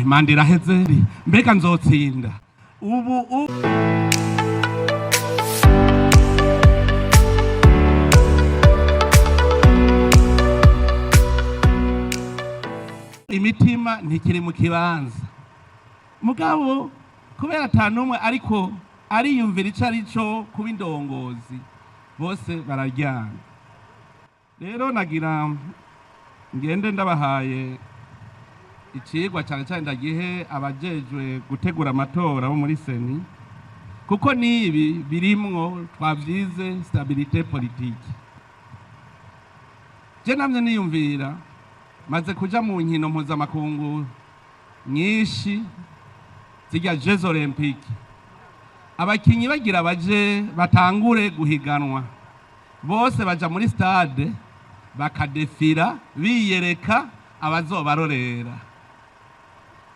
Manda iraheze, mbega nzotsinda ubu? Imitima ntikiri mu kibanza, mugabo kubera ata n'umwe ariko ariyumvira ico ari cyo kuba indongozi, bose bararyana. Rero nagira ngende ndabahaye icigwa, cyane cyane ndagihe abajejwe gutegura amatora bo muri CENI, kuko n'ibi birimwo twavyize stabilité politique. Je namye niyumvira, maze kuja mu nkino mpuzamakungu nyinshi, zirya Jeux Olympiques, abakinyi bagira baje batangure guhiganwa, bose baja muri stade bakadefira, biyereka abazobarorera,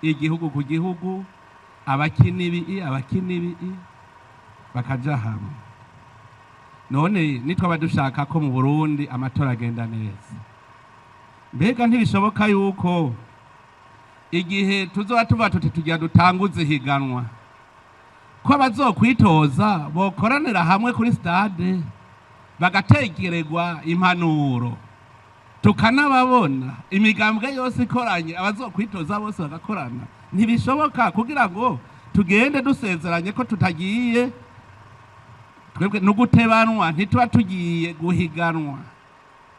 igihugu ku gihugu, abakina ibi, abakina ibi, bakaja hamwe. None nitwaba dushaka ko mu Burundi amatora agenda neza, mbega ntibishoboka yuko igihe tuzoba tuva tuti tugira dutanguze ihiganwa, ko abazokwitoza bokoranira hamwe kuri stade bagategererwa impanuro, tukanababona, imigambwe yose ikoranye, abazokwitoza bose bagakorana? Ntibishoboka kugira ngo tugende dusezeranye ko tutagiye twebwe nugutebanwa, ntituba tugiye guhiganwa?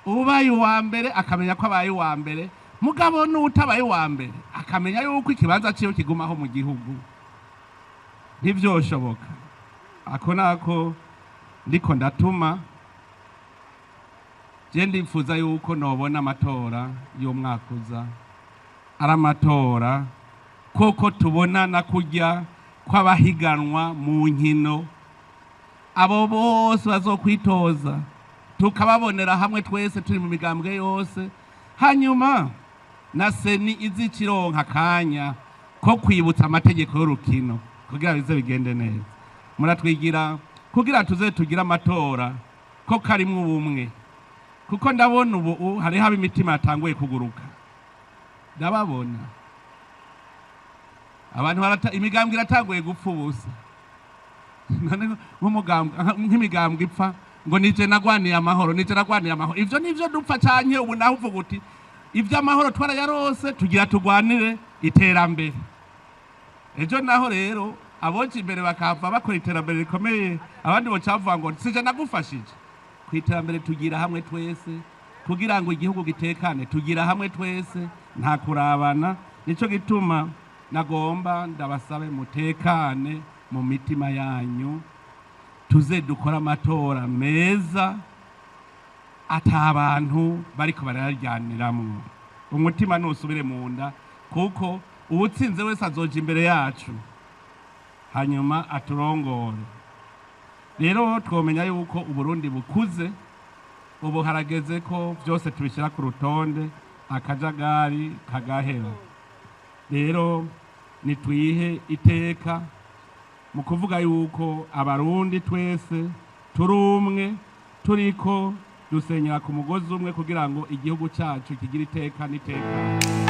Ubaye uwa mbere akamenya ko abaye uwa mbere, mugabo n'utabaye uwa mbere akamenya yuko ikibanza ciwe kigumaho mu gihugu. Ntivyoshoboka? Ako nako ndiko ndatuma je ndifuza yuko nobona amatora y'umwaka uza ari amatora koko tubonana kurya kw'abahiganwa mu nkino, abo bose bazokwitoza tukababonera hamwe twese turi mu migambwe yose, hanyuma na CENI izikironka akanya ko kwibutsa amategeko y'urukino kugira bize bigende neza. Muratwigira kugira tuze tugire amatora ko karimwo ubumwe, kuko ndabona ubu hariho ab'imitima yatanguye kuguruka. Ndababona abantu imigambwe iratanguye gupfa ubusa. None nk'imigambwe ipfa ngo nije nagwaniye amahoro, nije nagwaniye amahoro, ivyo nivyo dupfa? Canke ubu naho uvuga uti ivy'amahoro twarayarose, tugira tugwanire iterambere? Ejo naho rero aboje imbere bakava bakora iterambere rikomeye, abandi bocavuga ngo sije nagufashije ku iterambere. Tugira hamwe twese kugira ngo igihugu gitekane, tugira hamwe twese, nta kurabana. Nico gituma nagomba ndabasabe mutekane mu mitima yanyu, tuze dukore amatora meza ata abantu bariko barayaryaniramwo. Umutima nusubire mu nda, kuko uwutsinze wese azoja imbere yacu hanyuma aturongore. Rero twomenya yuko Uburundi bukuze, ubu harageze ko byose tubishyira ku rutonde, akajagari kagahera. Rero nitwihe iteka mu kuvuga yuko Abarundi twese turi umwe, turiko dusenyera ku mugozi umwe kugira ngo igihugu cyacu kigire iteka n'iteka.